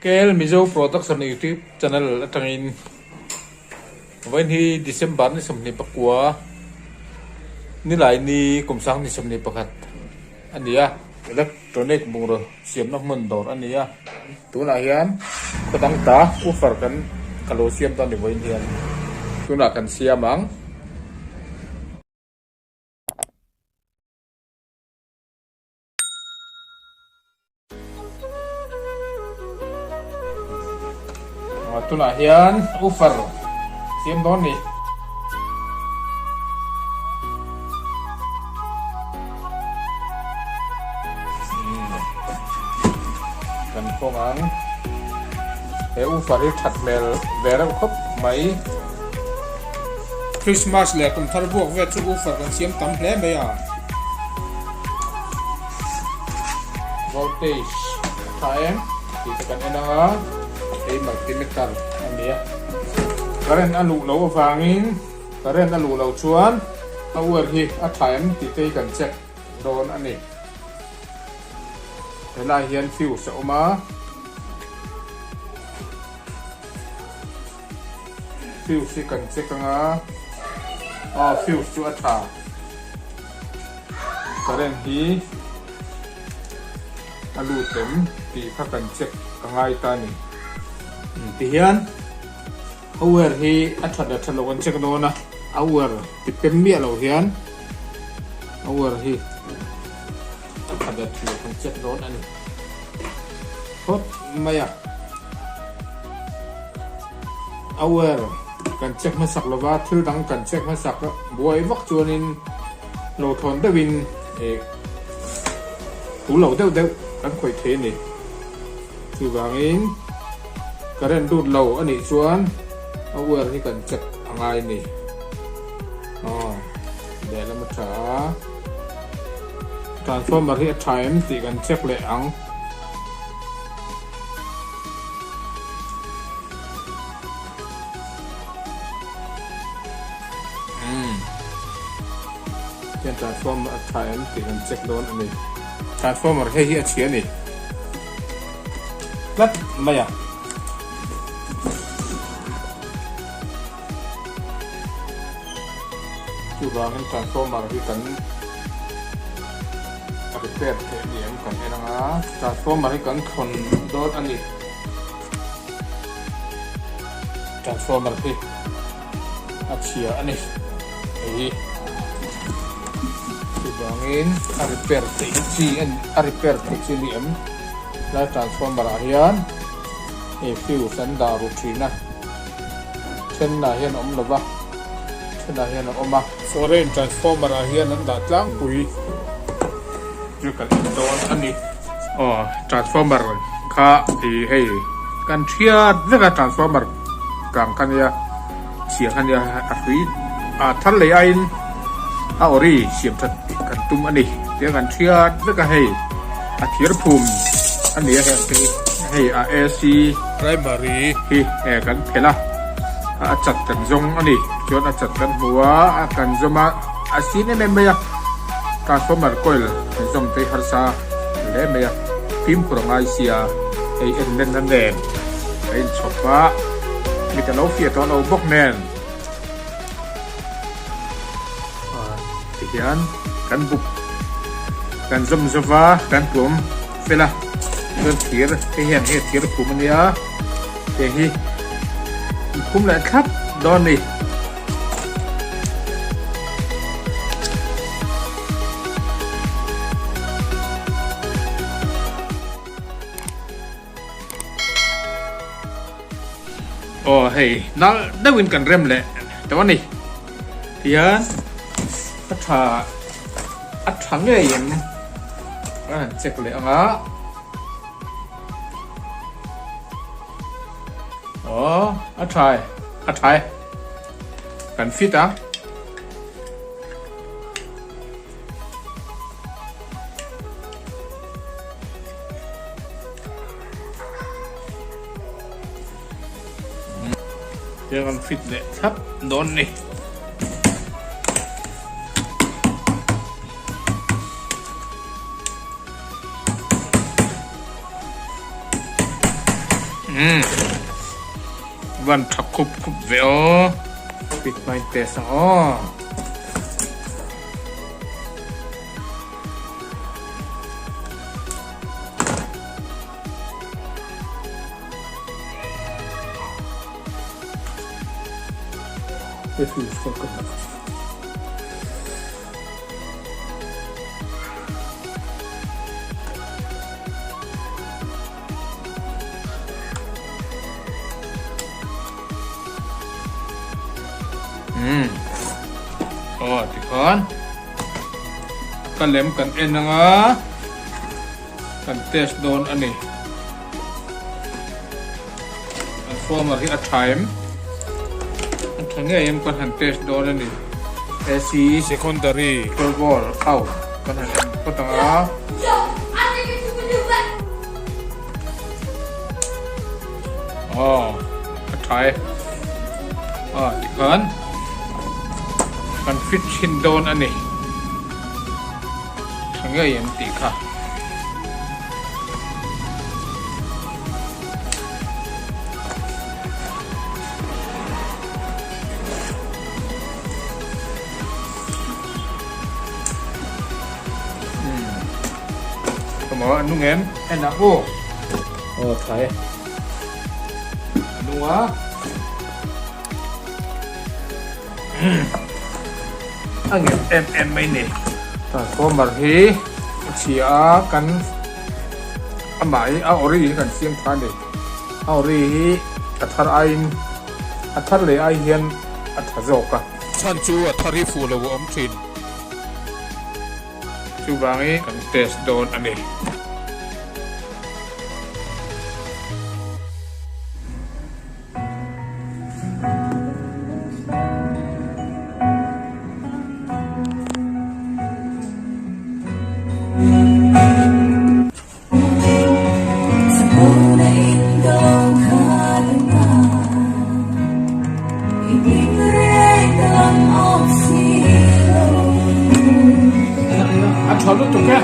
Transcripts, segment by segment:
KL Mizo Production YouTube channel atangin vawiin hi December ni 29 nilai ni kum 2021 a ni a. Electronic bungraw siamna hmun dawr a ni a, tunah hian khaw dang ta woofer kan ka lo siam ta ni vawiin hian tunah kan siam ang. Tunah hian woofer siam dawn ni. Kan khawng ang. He woofer hi that hmel ve reuh khawp mai. Christmas leh kum thar buak vel chu woofer kan siam tam hle mai a. Voltage a tha em tih te kan en ang a, hei multimeter a ni a. Current a luh loh avangin current a luh loh chuan a wire hi a tha em tih te hi kan check dawn a ni. Helai hian fuse a awm a. Fuse hi kan check anga aw fuse chu a tha current hi a lut em tih kha kan check a ngai ta a ni tihian a wire hi a that leh that loh kan check dawn a a wire ti pem miah loh hian a wire hi a that leh that loh kan check dawn a ni. Phawt mai a. Aware kan check hmasak lova thil dang kan check hmasak buai vak chuanin lo thawn deuhin eh thu lo deuh deuh kan khawih thei a ni. Chuvangin current lut lo a nih chuan aware hi kan check a ngai a ni. Aw lehlam a tha a. Transformer hi a tha em tih kan check leh ang. Umm. Hian transformer a tha em tih kan check dawn a ni. Transformer hei hi a chhia a ni. Tlat mai a. Chuvangin transformer hi kan repair theih a ni em kan en ang a, transformer hi kan thawn dawn a ni. Transformer hi a chhia a ni hei hi. Chuvangin a repair theih chi a repair theih chi a ni em lai transformer ah hian hei fuse an dah ru thin a. Thenah hian a awm lo va, thenah hian a awm a. Foreign transformer ah hian an dah tlangpui chu kan en dawn a ni. Aw transformer kha ih hei kan thiat vek a transformer kang kha nia chhia kha nia a hrui ah thar lei aiin a ori siam that kan tum a ni tia kan thiat vek a hei a thir phum a ni a heng te hi hei a AC primary hi eh kan phelh a a chat kan zawng a ni chuan a chat kan hmu a a kan zawm a a sin em em mai a transformer coil kan zawm te hi harsa hle mai a fimkhur a ngai sia hei en len na nen a inchhawp a mit a lo fiah tawh lo bawk nen. Tihian kan buk kan zawm zawva kan tuam fel a chuan thir hei hian hei thir phum a nia hei hi an phum leh thlap dawn a ni. Aw hei nalh deuhin kan rem leh tawh a ni tihian a tha a tha ngei em kan han check leh ang a aw a tha e a tha e kan fit a. Tiang an fit leh thlap dawn ni. Umm van tha khup khup ve aw. Fit hmain test ang aw. Umm aw tikhan ka lem kan en anga kan test dawn a ni transformer hi a tha em a tha ngei em kan han test dawn a ni AC secondary 12 volt out kan han en phawt anga. Aw a tha e aw tikhan kan fit thin dawn a ni tha ngei em tih kha. Maw a nung em? En ah aw. Aw tha e. A nung a. A nghet em em mai ni. Transformer hi a chhia a kan amah hi a ori hi kan siam tha a ni. A ori hi a thar aiin a thar leh ai hian a tha zawk a. Chhan chu a thar hi fuh lo a awm thin. Chuvangin kan test dawn a ni. A tha lutuk e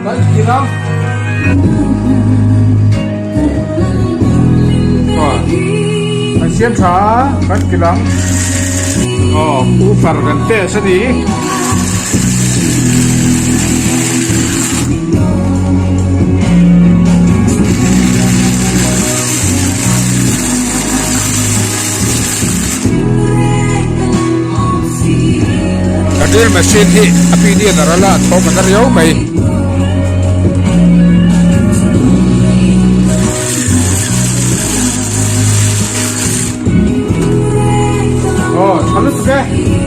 kan thlir a kan siam tha a kan kil ang aw woofer kan test a ni. Ka drill machine hi a pinian a ral a a thawm a na riau mai. Aw tha lutuk e.